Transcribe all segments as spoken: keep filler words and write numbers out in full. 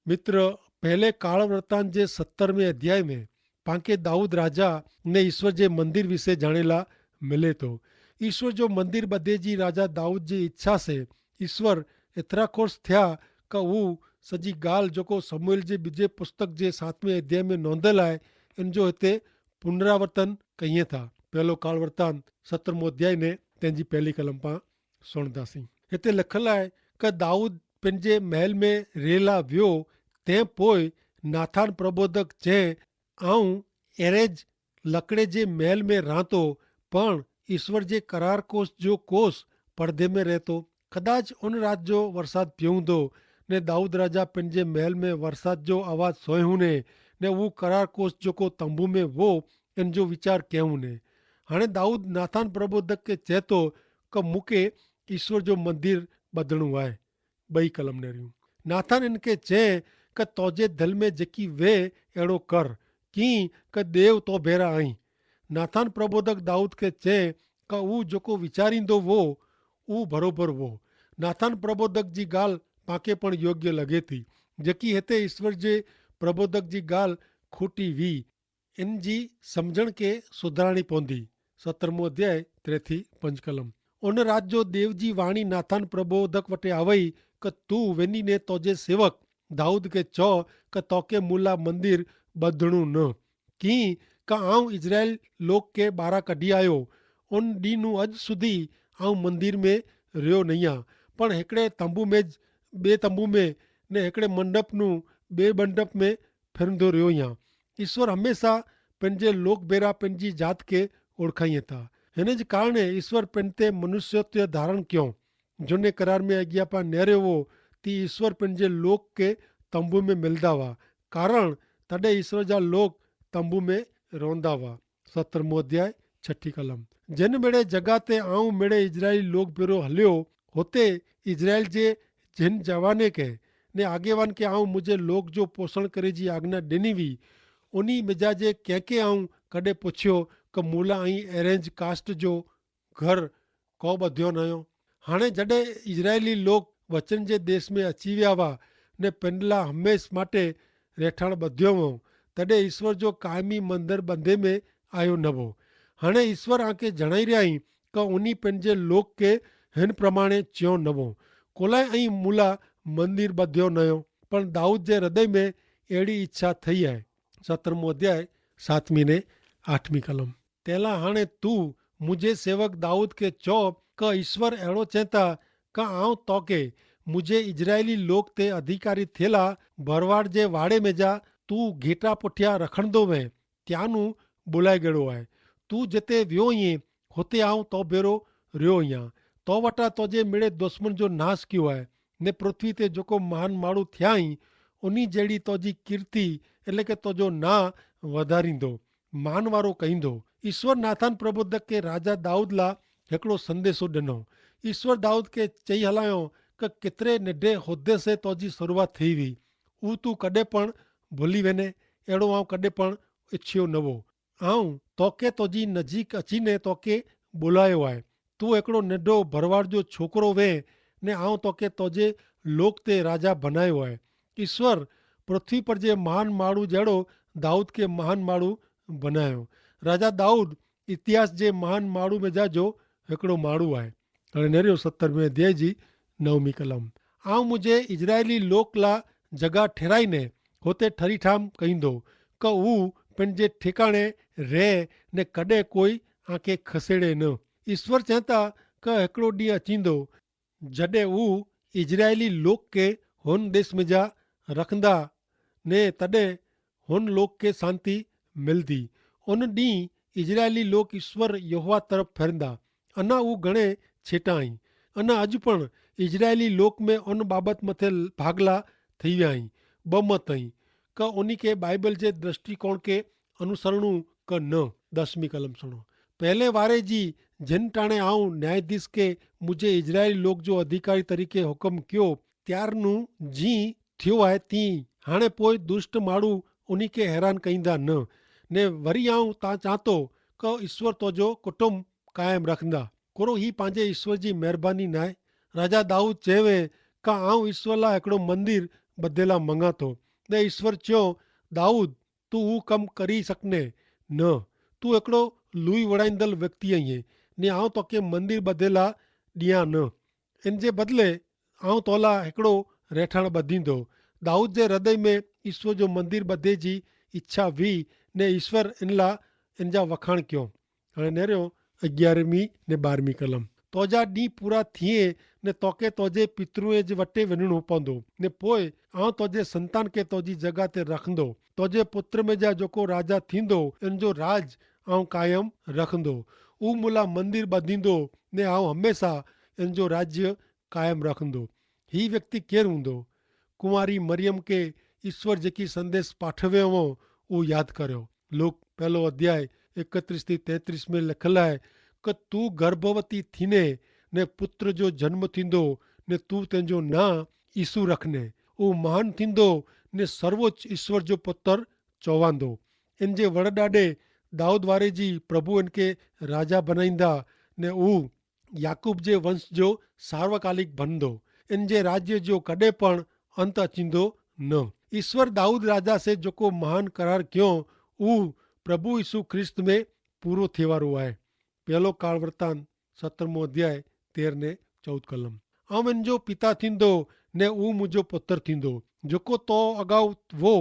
મિત્ર, પહેલે કાળવર્તાન જે સત્તર મેં અધ્યાય મેં પાંકે દાઉદ રાજા ને ઈસ્વર જે મંદિર વિશે જાણેલા મિલે તો. ઈસ્વર જો મંદિર બધે જી રાજા દાઉદ જે ઇચ્છા સે ઈસ્વર એતરા ખોશ થ્યા કે ઉસ સજી ગાલ જોકો સમૂએલ જે બીજે પુસ્તક જે સાતમે અધ્યાય મેં નોંધેલ આય, એન જો હિતે પુનરાવર્તન કહિએ થા. પહેલો કાળવર્તાન સત્તર મોં અધ્યાય ને તેની પહેલી કલમ પાં સુણદા સી. હિતે લખલ આય કે દાઉદ પન જે મહેલ મેં રહેલા વ્યો. તે પોય નાથાન પ્રબોધક ચે, આઉં એરેજ લકડે જે મહેલ મેં રાંતો, પણ ઈસ્વર જે કરારકોશ જો કોશ પડધે મેં રહેતો. કદાચ ઉન રાત જો વરસાદ પ્યોંદો ને દાઉદ રાજા પન જે મહેલ મેં વરસાદ જો આવાજ સોય હુને ને ઉં કરારકોશ જોકો તંબુ મેં વો એન જો વિચાર કહેવુ ને. હાણે દાઉદ નાથાન પ્રબોધક કે ચેતો કે મુકે ઈસ્વર જો મંદિર બધણુ આય. બઈ કલમ ને રહ્યું. નાથાન એન કે ચે કે તોજે ધલ મેં જેકી વે એડો કર, કિંકે દેવ તો ભેરા અહીં. નાથાન પ્રબોધક દાઉદ કે ચે કે ઉં જોકો વિચારીંદો વો ઉં ભરોભર વો. નાથાન પ્રબોધક જી ગાલ પાંકે પણ યોગ્ય લગે થી, જેકી હેતે ઈસ્વર જે પ્રબોધક જી ગાલ ખોટી વી. એન જી સમઝણ કે સુધરાણી પોંધી. સત્તર મોં અધ્યાય ત્રે થી પંજ કલમ. ઉન રાત જો દેવ જી વાણી નાથાન પ્રબોધક વટે આવય કે તું વેની ને તોજે સેવક દાઉદ કે ચો કે તોકે મુલા મંદિર બધણુ ન, કિંકે આઉં ઇઝરાયેલ લોક કે બારા કઢ઼ી આયો. ઉન દી નું અજ સુધી આઉં મંદિર મેં રહ્યો નહિયા, પણ હેકડ઼ે તંબુ મેં જ બે તંબુ મેં ને હેકડ઼ે મંડપ નું બે મંડપ મેં ફેરંદો રહ્યો હિયા. ઈસ્વર હમેંસા પન જે લોક ભેરા પન જી જાત કે ઓળખાઈ થા. હેને જ કારણે ઈસ્વર પન તે મનુષ્યત્વ ધારણ ક્યો. જોને કરાર મેં અગિયા પા નેરે વો તી ઈસ્વર પન જે લોક કે તંબુ મેં મિલદા વા, કારણ તદે ઈસ્વર જા લોક તંબુ મેં રોંદા વા. સત્તર મોં અધ્યાય છઠી કલમ. જેન મેડે જગા તે આઉં મેડે ઇઝરાયેલી લોક ભેરો હલ્યો, હોતે ઇઝરાયેલ જે જેન જવાને કે ને આગેવાન કે આઉં મુઝે લોક જો પોષણ કરે જી આજ્ઞા દેની વી, ઉની મેજા જે કેંકે આઉં કડે પુછ્યો કે મુલા અહીં એરેંજ કાસ્ટ જો ઘર કો બધ્યો નયો? હાણે જડે ઇઝરાયેલી લોક વચન જે દેશ મેં અચીવ્યા વા ને પેંડલા હમેંશ માટે રેઠાણ બધ્યો વો, તદે ઈસ્વર જો કાયમી મંદર બંધે મેં આયો નવો. હણે ઈસ્વર આંકે જણાઈ રહ્યા હી કે ઉની પેનજે લોક કે હેન પ્રમાણે ચ્યો નવો. કોલાએ અહીં મુલા મંદિર બધ્યો નયો, પણ દાઉદ જે હૃદય મેં એડી ઇચ્છા થઈ હૈ. સત્તર મોં અધ્યાય સાતમી ને આઠમી કલમ. તેલા હણે તું મુઝે સેવક દાઉદ કે ચોપ કે ઈસ્વર એડો ચેતા કે આઉં તોકે મુઝે ઇઝરાયેલી લોક તે અધિકારી થેલા ભરવાડ જે વાડે મેં જા તું ઘેટા પોઠ્યા રખણ દો વે, ત્યાંનું બોલાઈ ગેડો આય. તું જેતે વ્યો હિયે હોતે આઉં તો ભેરો રહ્યો હિયા. તો વટા તો જે મેળે દુશ્મન જો નાસ ક્યો આય ને પૃથ્વી તે જોકો મહાન માળુ થ્યા હી ઉની જેડી તો જી કિર્તી એટલે કે તો જો ના વધારી દો, માનવારો કહીં દો. ઈસ્વર નાથાન પ્રબોધક કે રાજા દાઉદ લા હેકડો સંદેશો ડનો. ઈસ્વર દાઉદ કે ચહી હલાયો કે કેતરે નેડે હોદે સે તો જી શરૂઆત થઈ વી. ઉહ તું કડે પણ ભોલી વેને એડો આઉં કડે પણ ઇચ્છ્યો નવો. આઉં તોકે તોજી નજીક અચીને તોકે બોલાયો આય. તું એકડો નેડો ભરવાડ જો છોકરો વે ને આઉં તોકે તોજે લોક તે રાજા ભનાયો આય. ઈસ્વર પૃથ્વી પર જે મહાન માળુ જેડો દાઉદ કે મહાન માળુ ભનાયો. રાજા દાઉદ ઇતિહાસ જે મહાન માળુ મેં જા જો એકડો માળુ આય. અને નેર્યો સત્તર મેં અધ્યાય જી નવમી કલમ. આઉં મુઝે ઇઝરાયેલી લોક લા જગા ઠેરાઈ ને હોતે ઠરી ઠામ કહીં દો કે ઉં પેનજે ઠેકાણે રહે ને કડે કોઈ આંકે ખસેડે ન. ઈસ્વર ચેતા કે હેકડો ડીંહ અચીંદો જડે ઉં ઇઝરાયેલી લોક કે હોન દેશ મેં જા રખંદા ને તદે હોન લોક કે શાંતિ મિલદી. ઉન ડીંહ ઇઝરાયેલી લોક ઈસ્વર યહોવા તરફ ફેરંદા. અના ઉં ઘણે છેટા હી. અના અજ પણ ઇઝરાયેલી લોક મેં ઉન બાબત મતે ભાગલા થઈ વ્યા હી. બમત હી કે ઉની કે બાઈબલ જે દ્રષ્ટિકોણ કે અનુસરણું કે ન. દસમી કલમ સુણો. પહેલે વારે જી જેન ટાણે આઉં ન્યાયાધીશ કે મુઝે ઇઝરાયેલી લોક જો અધિકારી તરીકે હુકમ ક્યો ત્યારનું જી થ્યો આય તી હાણે પોય દુષ્ટ માળુ ઉની કે હેરાન કહીંદા ન. ને વરી આઉં તા ચાંતો કે ઈસ્વર તોજો કુટુંબ કાયમ રખંદા. કોરો હી પાંજે ઈસ્વર જી મહેરબાની નાય? રાજા દાઉદ ચેવે કા આઉં ઈસ્વર લા એકડો મંદિર બધેલા મંગાતો. ને ઈસ્વર ચ્યો, દાઉદ, તું ઉં કમ કરી સકને ન. તું એકડો લુઈ વડાઈંદલ વ્યક્તિ અઇયે, ને આઉં તોકે મંદિર બધેલા દિયા ન. એન જે બદલે આઉં તોલા એકડો રહેઠાણ બધીંદો. દાઉદ જે હૃદય મેં ઈસ્વર જો મંદિર બધે જી ઇચ્છા વી, ને ઈસ્વર એનલા એનજા વખાણ ક્યો. હણે નેર્યો અગિયારમી ને બારમી કલમ. તોજા દી પૂરા થિયે, ને તોકે તોજે પિતૃએ જે વટે વેનણો પોંદો, ને પોય આઉં તોજે સંતાન કે તોજી જગા તે રખંદો. તોજે પુત્ર મેં જા જોકો રાજા થીંદો, એન જો રાજ આઉં કાયમ રખંદો. ઉમુલા મંદિર બધીંદો, ને આઉં હમેંસા એન જો રાજ્ય કાયમ રખંદો. હી વ્યક્તિ કેર હુંદો? કુંવારી મરિયમ કે ઈસ્વર જેકી સંદેસ પાઠવે હો, ઉં યાદ કર્યો. લોક પહેલો અધ્યાય એકત્રીસ થી તૈત્રીસ મેં લખેલા હૈ, કે તું ગર્ભવતી થીને ને પુત્ર જો જન્મ થીંદો, ને તું તેનજો ના ઈસુ રખને. ઉં મહાન થીંદો, ને સર્વોચ્ચ ઈસ્વર જો પુત્ર ચોવાંદો. એન જે વડડાડે દાઉદ વારે જી પ્રભુ એન કે રાજા બનાઈંદા, ને ઉં યાકૂબ જે વંશ જો સાર્વકાલિક ભનદો. એન જે રાજ્ય જો કડે પણ અંત અચિંદો ન. ઈસ્વર દાઉદ રાજા સે જોકો મહાન કરાર ક્યો, ઉહ પ્રભુ ઈસુ ખ્રિસ્ત મેં પૂરો થેવારો આય. પહેલો કાળવર્તાન સત્તરમો અધ્યાય તેર ને ચૌદ કલમ. આવ એન જો પિતા થીંદો, ને ઉહ મુજો પત્ર થીંદો, જોકો તો અગાઉ વો,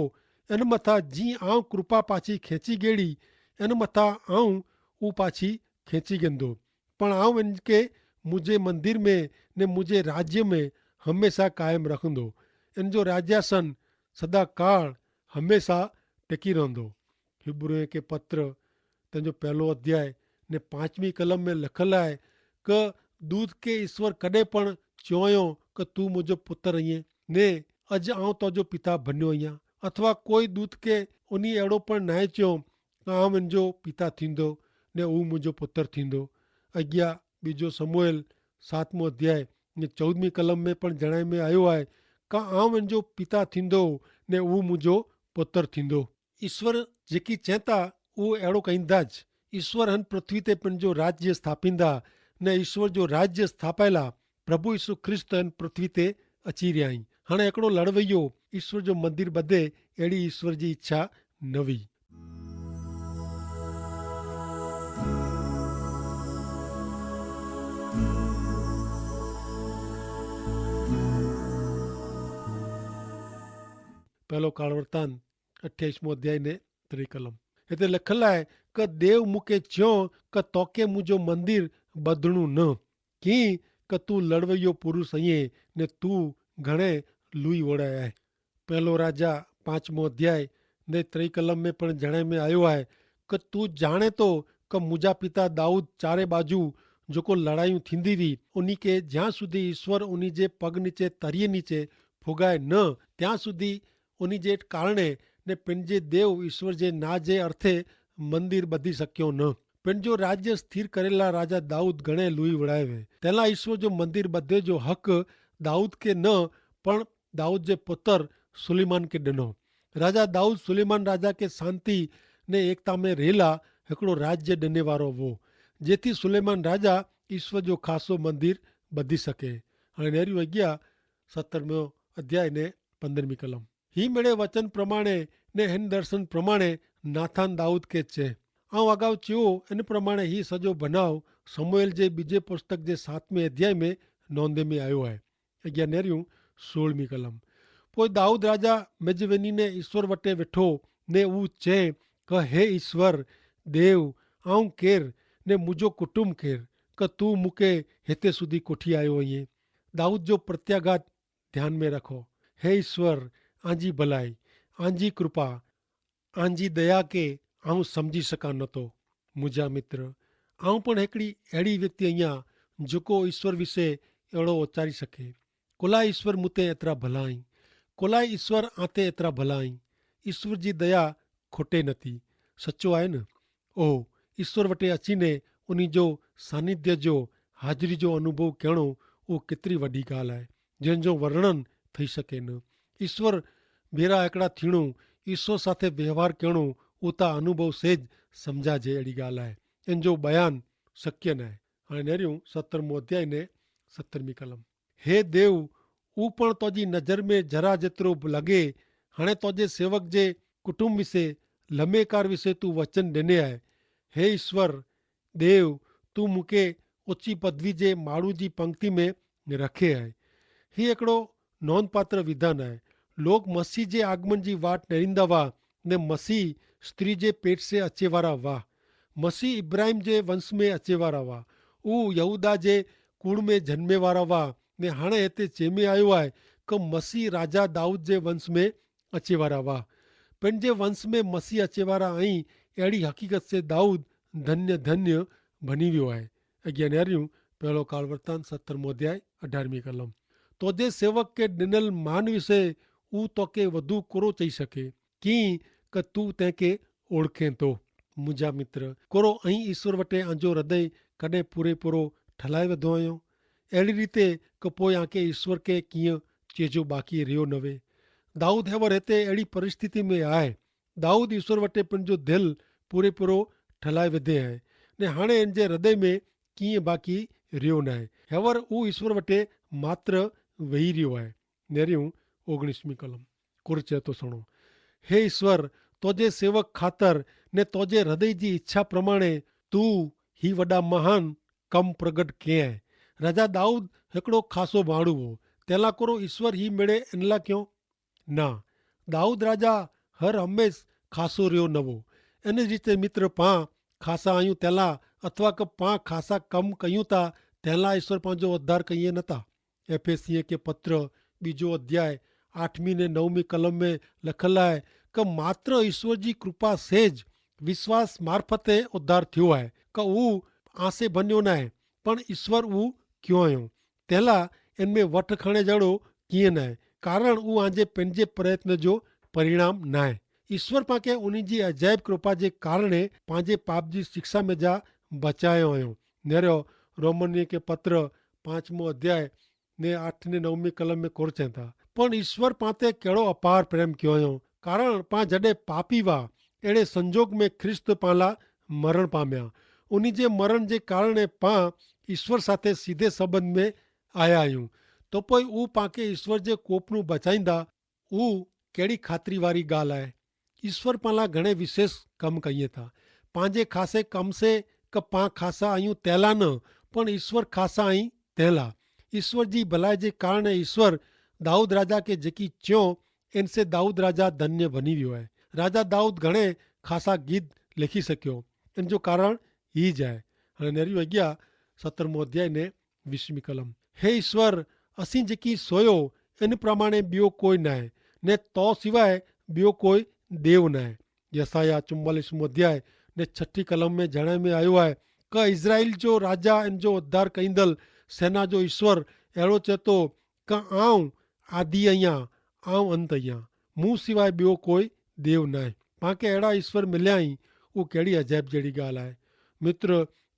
એન મતા જી આવ કૃપા પાછી ખેંચી ગેડી, એન મતા આવ ઉહ પાછી ખેંચી ગેંદો. પણ આઉં એન કે મુઝે મંદિર મેં ને મુઝે રાજ્ય મેં હમેંસા કાયમ રખંદો. એન જો રાજ્યાસન સદા કાળ હમેંસા ટેકી રંદો. હિબ્રૂએ કે પત્ર તેનો પહેલો અધ્યાય ને પાંચમી કલમ મેં લખેલા હૈ, કે દૂધ કે ઈસ્વર કદે પણ ચોંયો કે તું મુઝે પુત્ર અહિયે, ને અજ આઉં તોજો પિતા ભન્યો અહિયા? અથવા કોઈ દૂધ કે ઉની એડો પણ નાય ચ્યો, આમ એનજો પિતા થીંદો, ને ઉં મુજો પુતર થીંદો. અગિયા બીજો સમૂએલ સાતમો અધ્યાય ને ચૌદમી કલમ મેં પણ જણાઈ મેં આયો આય, કા આમ એનજો પિતા થીંદો, ને ઉં મુજો પુતર થીંદો. ઈસ્વર જેકી ચેતા ઉં એડો કહીંદા જ. ઈસ્વર હન પૃથ્વી તે પણ જો રાજ્ય સ્થાપિંદા, ને ઈસ્વર જો રાજ્ય સ્થાપાયેલા પ્રભુ ઈસુ ખ્રિસ્ત એન પૃથ્વી તે અચી રહ્યા હૈં. હણે એકડો લડવૈયો ઈસ્વર જો મંદિર બધે એડી ઈસ્વર જી ઇચ્છા નવી. પહેલો કાળવર્તાન અઠ્યાઈસમો અધ્યાય ને ત્રિકલમ. હેતે લખેલા હૈ કે દેવ મુકે ચ્યો કે તોકે મુજો મંદિર બધણું ન. કિંક તું લડવૈયો પુરુષ અઇયે, ને તું ઘણે લુઈ વડાયા હૈ. પહેલો રાજા પાંચમો અધ્યાય ને ત્રિકલમ મેં પણ જણાઈ મેં આયો હૈ, કે તું જાણે તો કે મુજા પિતા દાઉદ ચારે બાજુ જોકો લડાઈઓ થીંદી વી, ઉની કે જ્યાં સુધી ઈસ્વર ઉની જે પગ નીચે તરિયે નીચે ફુગાય ન, ત્યાં સુધી ઉની જે કારણે ને પેનજે દેવ ઈસ્વર જે ના જે અર્થે મંદિર બધી શક્યો ન. પેનજો રાજ્ય સ્થિર કરેલા રાજા દાઉદ ઘણે લુઈ વડાયવે. તેલા ઈસ્વર જો મંદિર બધે જો હક દાઉદ કે ન, પણ દાઉદ જે પુતર સુલેમાન કે ડનો. રાજા દાઉદ સુલેમાન રાજા કે શાંતિ ને એકતા મેં રહેલા હેકડો રાજ્ય ડને વારો વો, જેથી સુલેમાન રાજા ઈસ્વર જો ખાસો મંદિર બધી શકે. અને નેરી વગ્યા સત્તરમો અધ્યાય ને પંદ્રહમી કલમ. હી મેળે વચન પ્રમાણે ને હેન દર્શન પ્રમાણે નાથાન દાઉદ કે ચે, આઉં અગાઉ ચેવો એન પ્રમાણે હી સજો ભનાવ સમૂએલ જે બીજે પુસ્તક જે સાતમે અધ્યાય મેં નોંધે મેં આયો હૈ. અગિયા નેર્યું સોળમી કલમ. પોય દાઉદ રાજા મેજવેની ને ઈસ્વર વટે વેઠો ને ઉં ચે, કે હે ઈસ્વર દેવ, આઉં કેર ને મુજો કુટુંબ કેર, કે તું મુકે હેતે સુધી કોઠી આયો હૈં? દાઉદ જો પ્રત્યાગાત ધ્યાન મેં રખો. હે ઈસ્વર, આંજી ભલાઈ, આંજી કૃપા, આંજી દયા કે આઉં સમઝી સકા નતો. મુજા મિત્ર, આઉં પણ હેકડી એડી વ્યક્તિ અહિયા જોકો ઈસ્વર વિશે એડો ઓચારી સકે. કોલા ઈસ્વર મુતે એતરા ભલાઈ, કોલા ઈસ્વર આતે એતરા ભલાઈ. ઈસ્વર જી દયા ખોટે નથી. સચો આય ન? ઓહ, ઈસ્વર વટે અચીને ઉની જો સાનિધ્ય જો હાજરી જો અનુભવ કહેણો ઉં કેતરી વડી ગાલ આય, જેન જો વર્ણન થઈ શકે ન. ઈસ્વર ભેરા એકડા થીણો, ઈસ્વર સાથે વ્યવહાર કહેણો ઉતા અનુભવ સે જ સમઝા જે એડી ગાલ આય. એન જો બયાન શક્ય નાય. અને નેર્યું સત્તરમો અધ્યાય ને સત્તરમી કલમ. હે દેવ, ઉપ પણ તોજી નજર મેં જરા જેતરો લગે. હણે તોજે સેવક જે કુટુંબ વિશે લમેકાર વિશે તું વચન દેને આય. હે ઈસ્વર દેવ, તું મુકે ઓચી પદવી જે માણૂ જી પંક્તિ મેં રખે આય. હી એકડો નોંધપાત્ર વિધાન આય. લોક મસીહ જે આગમન જી વાટ નરીંદા વા ને મસીહ સ્ત્રી જે પેટ સે અચેવારા વાહ. મસીહ ઇબ્રાહિમ જે વંશ મેં અચેવારા વાહ. ઉહ યહૂદા જે કુળ મેં જન્મેવારા વાહ. ને હાણે હેતે ચેમે આયો આય કે મસીહ રાજા દાઉદ જે વંશ મેં અચેવારા વાહ. પેનજે વંશ મેં મસીહ અચેવારા અહીં એડી હકીકત સે દાઉદ ધન્ય ધન્ય ભની વ્યો આય. અજ્ઞાન હર્યું. પહેલો કાળવર્તાન સત્તર મોધ્યાય અઢારમી કલમ. તો જે સેવક કે ડિનલ માન વિશે ઉહ તો કે વધુ કોરો ચહી શકે? કિં કે તું તેંકે ઓળખે તો? મુજા મિત્ર, કોરો અહીં ઈસ્વર વટે આંજો હૃદય કદે પૂરે પૂરો ઠલાઈ વધો આયો? એડી રીતે કે પોય આંકે ઈસ્વર કે કિંય ચેજો બાકી રહ્યો નવે? દાઉદ હેવર હેતે એડી પરિસ્થિતિ મેં આય. દાઉદ ઈસ્વર વટે પણ જો ધેલ પૂરે પૂરો ઠલાઈ વધે હૈ. ને હાણે એન જે હૃદય મેં કિંય બાકી રહ્યો નાય. હેવર ઉં ઈસ્વર વટે માત્ર વહી રહ્યો હૈ. નેર્યું ઓગણીસમી કલમ. કુરચે તો સણો, હે ઈસ્વર, તોજે સેવક ખાતર ને તોજે હૃદય જી ઇચ્છા પ્રમાણે તું હી વડા મહાન કમ પ્રગટ કે હૈ. રાજા દાઉદ હેકડો ખાસો ભાણું હો. તેલા કોરો ઈસ્વર હી મેળે એનલા ક્યો? ના. દાઉદ રાજા હર હમેશ ખાસો રહ્યો નવો. એન રીતે મિત્ર પાં ખાસા આયું તેલા અથવા કે પાં ખાસા કમ કહ્યું તા તેલા ઈસ્વર પાંજો ઉદ્ધાર કહિયે નતા. એફેસિયે કે પત્ર બીજો અધ્યાય આઠમી ને નવમી કલમ મેં લખેલા હૈ કે માત્ર ઈસ્વર જી કૃપા સે જ વિશ્વાસ મારફતે ઉદ્ધાર થયો હૈ. કે ઉં આંસે ભન્યો નાય, પણ ઈસ્વર ઉં ક્યો હૈ. તેલા એન મેં વટ ખણે જડો કિયે નાય, કારણ ઉં આજે પેનજે પ્રયત્ન જો પરિણામ નાય. ઈસ્વર પાંકે ઉની જી અજાયબ કૃપા જે કારણે પાંજે પાપ જી શિક્ષા મેં જા બચાયો હૈ. નેરો રોમનીય કે પત્ર પાંચમો અધ્યાય ને આઠ ને નવમી કલમ મેં કોરચે થા. પણ ઈસ્વર પાંતે કેડો અપાર પ્રેમ ક્યો હૈ, કારણ પાં જડે પાપી વા એડે સંજોગ મેં ખ્રિસ્ત પાંલા મરણ પામ્યા. ઉની જે મરણ જે કારણે પાં ઈસ્વર સાથે સીધે સંબંધ મેં આયા આયું. તો પોય ઉપાંકે ઈસ્વર જે કોપનું બચાઈંદા ઉહ કેડી ખાતરી વારી ગાલ આય. ઈસ્વર પાંલા ઘણે વિશેષ કમ કહિયે થા. પાંજે ખાસે કમ સે કે પાં ખાસા આયું તેલા ન, પણ ઈસ્વર ખાસા અહીં તેલા. ઈસ્વર જી ભલાઈ જે કારણે ઈસ્વર દાઉદ રાજા કે જેકી ચ્યો એન સે દાઉદ રાજા ધન્ય ભની વ્યો હૈ. રાજા દાઉદ ઘણે ખાસા ગીત લેખી સક્યો. એન જો કારણ હી જાય. હણે નેરી વગ્યા સત્તર મોધ્યાય ને વિશ્મી કલમ. હે ઈસ્વર, અસી જેકી સોયો એન પ્રમાણે બ્યો કોઈ નાય, ને તો સિવાય બ્યો કોઈ દેવ નાય. યસાયાહ ચુમ્માલીસ મું અધ્યાય ને છઠી કલમ મેં જણાય મેં આયો હૈ, કે ઇઝરાઇલ જો રાજા એન જો ઉદ્ધાર કઈંદલ સેના જો ઈસ્વર એડો ચેતો, કે આઉં આદિ અહિયા, આઉં અંત અહિયા, મું સિવાય બ્યો કોઈ દેવ નાય. પાંકે એડા ઈસ્વર મિલ્યા હી. ઉં કેડી અજાયબ જેડી ગાલ આય. મિત્ર,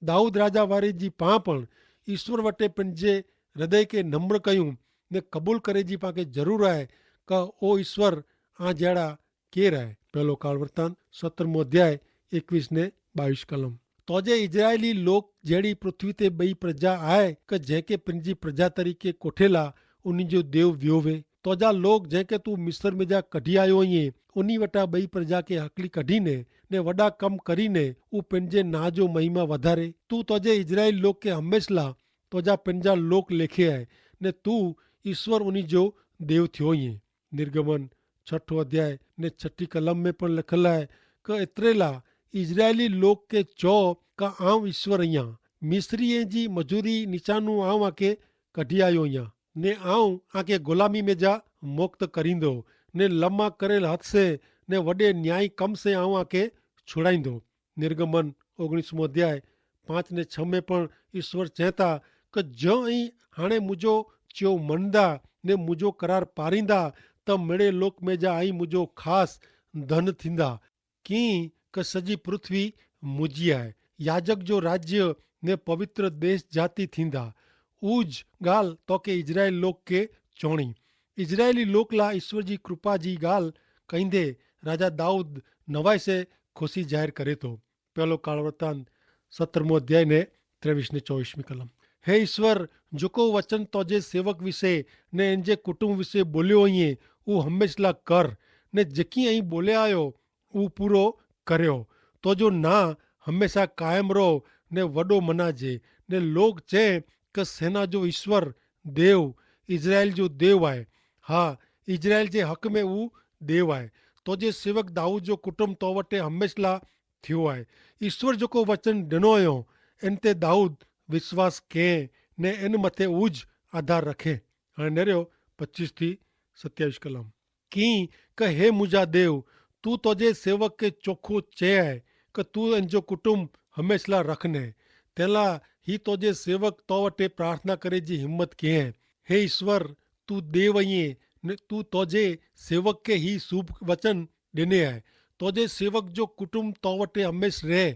દાઉદ રાજા વારી જી પાં પણ ઈસ્વર વટે પન જે હૃદય કે નમ્ર કહ્યું ને કબૂલ કરે જી પાંકે જરૂર આય, કે ઓ ઈસ્વર, આ જેડા કેર આય. પહેલો કાળવર્તાન સત્તર મું અધ્યાય એકવીસ ને બાવીસ કલમ. તો જે ઇઝરાયેલી લોક જેડી પૃથ્વી તે બઈ પ્રજા આય કે જેંકે પન જી પ્રજા તરીકે કોઠેલા ઉની જો દેવ વ્યો વે? તો જા લોક જેંકે તું મિસર મેં જા કઢ઼ી આયો હૈં ઉની વટા બઈ પ્રજા કે હકલી કઢ઼ી ને ને વડા કમ કરી ને ઉપને જે ના જો મહિમા વધારે. તું તો જે ઇઝરાયેલી લોક કે હમેંશલા તો જા પન જા લોક લેખે આય ને તું ઈસ્વર ઉની જો દેવ થ્યો હૈં. નિર્ગમન છઠો અધ્યાય ને છઠી કલમ મેં પણ લખેલા હૈ, કે એતરેલા ઇઝરાયેલી લોક કે ચો, કા આઉં ઈસ્વર અહિયા મિસરી જી મજૂરી નીચાનું આઉં આકે કઢ઼ી આયો અહિયા, ને આઉં આકે ગુલામી મેં જા મુક્ત કરીંદો ને લમા કરેલ હત સે ને વડે ન્યાયી કમ સે આઉં આકે છુડાઈંદો. નિર્ગમન ઓગણીસમો અધ્યાય પાંચ ને છ મેં પણ ઈસ્વર ચેંતા, કે જો અહીં હાણે મુજો ચ્યો મનદા ને મુજો કરાર પારીંદા, તો મેળે લોક મેં જા અહીં મુજો ખાસ ધન થીંદા. કિંક સજી પૃથ્વી મુજી આય, યાજક જો રાજ્ય ને પવિત્ર દેશ જાતિ થીંદા. ઉજ ગાલ તો કે ઇઝરાયેલ લોક કે ચોણી. ઇઝરાયેલી લોક લા ઇશ્વર જી કૃપા જી ગાલ કહીંદે રાજા દાઉદ નવાઈ સે ખુશી જાહેર કરે તો. પહેલો કાળવર્તાન સત્તરમો અધ્યાય ને ત્રેવીસ ને ચોવીસ મી કલમ. હે ઈસ્વર, જોકો વચન તોજે સેવક વિશે ને એનજે કુટુંબ વિશે બોલ્યો અઇયે, ઉહ હમેંશલા કર, ને જેકી અહીં બોલ્યા આયો ઉહ પૂરો કર્યો. તોજો ના હમેંશા કાયમ રહો ને વડો મનાજે, ને લોગ ચે કે સેના જો ઈસ્વર દેવ ઇઝરાયેલ જો દેવ આય. હા, ઇઝરાયેલ જે હક મેં ઉહ દેવ આય. તોજે સેવક દાઉદ જો કુટુંબ તો વટે હમેંશલા થ્યો આય. ઈસ્વર જોકો વચન ડેનો અયો એન તે દાઉદ વિશ્વાસ કેહ ને એન મતે ઉજ આધાર રખે. હૈં નેર્યો પચ્ચીસ થી સત્યાવિશ કલમ. કિંક હે મુઝે દેવ, તું તોજે સેવક કે ચોખો ચે હૈ કે તું એન જો કુટુંબ હમેંશલા રખને. તેલા હી તોજે સેવક તો વટે પ્રાર્થના કરે જી હિંમત કેહ હૈ. હે ઈસ્વર, તું દેવ અઇયે ને તું તોજે સેવક કે હી શુભ વચન દેને હૈ. તોજે સેવક જો કુટુંબ તો વટે હમેંશ રહે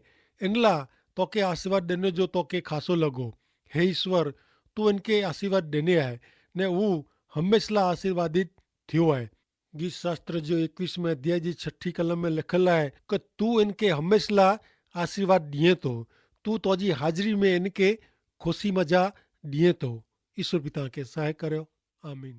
એનલા તોકે આશીર્વાદ દેને જો તોકે ખાસો લગો. હે ઈસ્વર, તું એનકે આશીર્વાદ દેને હૈ ને ઉહ હમેંશલા આશીર્વાદિત થ્યો હૈ. ગીત શાસ્ત્ર જો એકવીસ મેં અધ્યાય જી છઠી કલમ મેં લેખલ હૈ કે તું એનકે હમેંશલા આશીર્વાદ દિયે તો, તું તોજી હાજરી મેં એનકે ખુશી મજા દિયે તો. ઈસ્વર પિતા કે સહાય કર્યો. આમીન.